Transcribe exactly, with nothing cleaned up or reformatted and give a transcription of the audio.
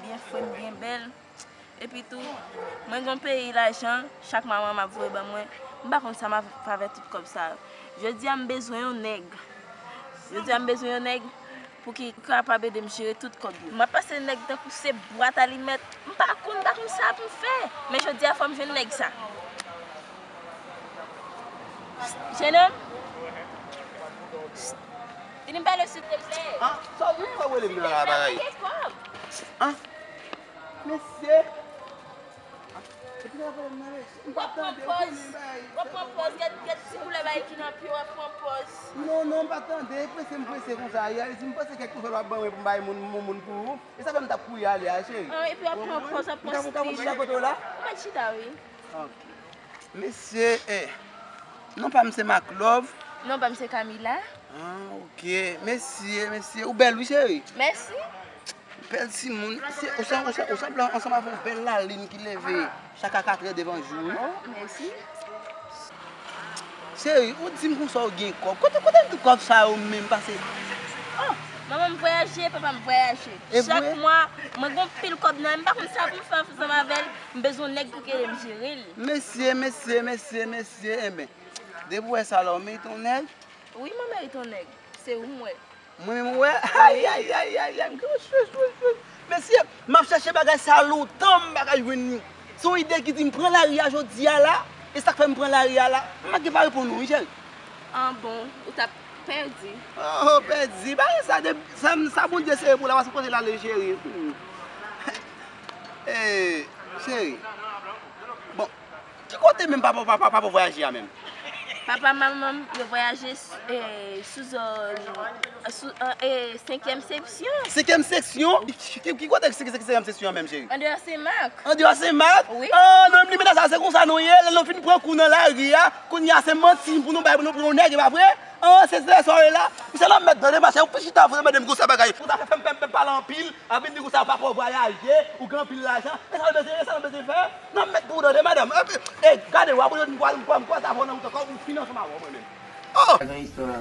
Byen fre, m byen bèl. Epi tou, mwen gen yon peyi lajan, chak mwa mwa m ap voye ban mwen. M pa konn sa m ap fè avèk tout kòb sa yo. Jodi a m bezwen yon nèg. Jodi a m bezwen yon nèg pou ki kapab ede m jere tout kòb yo. M ap pase nèg tankou se bwat alimèt. M pa konn, m pa konn sa pou m fè. Men jodi a fò m jwenn nèg sa. Jenòm? Vini m pale silvouplè. Ah, sa w gen pou w rele m nan la bagay? Ah, mesye. Epi nan pale m nan mesye. M pa tande, ou konnen bagay. W ap pran pòz, gad, gad ti koulè bagay ki nan pye, w ap pran pòz. Non, non, m pa tande, e prese m prese konsa. Realize m panse kèk nouvèl w ap ban mwen pou m bay moun, moun, moun pou ou. E sa fè m t ap kouri ale a, cheri. Ah, epi w ap pran pòz, w ap pran stil. Ou ka, ou ka chita kote w la? Mwen chita, wi. Ok. Mesye, eh. Non pa m se Marc Love. Non pa m se Camila. Ah, ok. Mesye, mesye. Ou bèl, wi, cheri. Mèsi. Bèl timoun. Se, ou san-, ou san-, ou sanble ansanm avè yon bèl lalin ki leve chak a katrè devan jou, wi. Oh, mèsi. Cheri, ou di m konsa ou gen kòb. Kote, kote tout kòb sa yo menm pase? Oh, manman m vwayaje, papa m vwayaje. E vre? Chak mwa, mwen gon pil kòb nan men m, m pa konn sa pou m fè ansanm avè l. M bezwen yon nèg pou ki ede m jere l. Mesye, mesye, mesye, mesye, enben, depi w wè sa la, ou merite yon nèg? Wi, mwen merite yon nèg. Se ou m wè. Mwen menm, ou wè? Ay, ay, ay, ay, ay, m gen yon chouch, chouch, chouch. Mesye, m ap chèche bagay sa lontan, m pa ka jwenn li. Se yon ide ki di m pran lari a jodi a la, e sa k fè m pran lari a la. M pa gen pa reponn ou, wi, cheri. Ah bon, ou t ap pèdi. Oh, pèdi. Bagay sa, de, sa, sa Bondye sere pou la, w a sipoze l ale, cheri. Hmm. Eh, cheri. Bon, ki kote menm papa, papa, papa vwayaje a menm? Papa, manman m, yo vwayaje s-, eh, sou zòn, sou, eh, eh, senkyèm seksyon. Senkyèm seksyon? Ki, ki kote ki se, se, senkyèm seksyon an menm, cheri? Andeyò Senmak. Andeyò Senmak? Wi. Ah, non, menm limit la sa, se konsa nou ye. Lè nou fin pran kou nan lari a, kounye a se manti pou nou bay, pou nou pran yon nèg, e pa vre? Ah, se, se sa w ye la. Misye nan mèt tande, mache, ou chita, ou mande m konsa bagay. Ou ta fè m, fè m, fè m pale anpil. Ap vin di konsa papa w vwayaje, ou gen anpil lajan. E sa l bezwen, e sa l bezwen fè? Nan mèt pou w tande, madanm. Epi, e, gade, w ap wè m kwa, m kwa, m kwa sa fò nan wout ankò, ou fin ansanm avè w mwen menm. Oh! Sa gen istwa.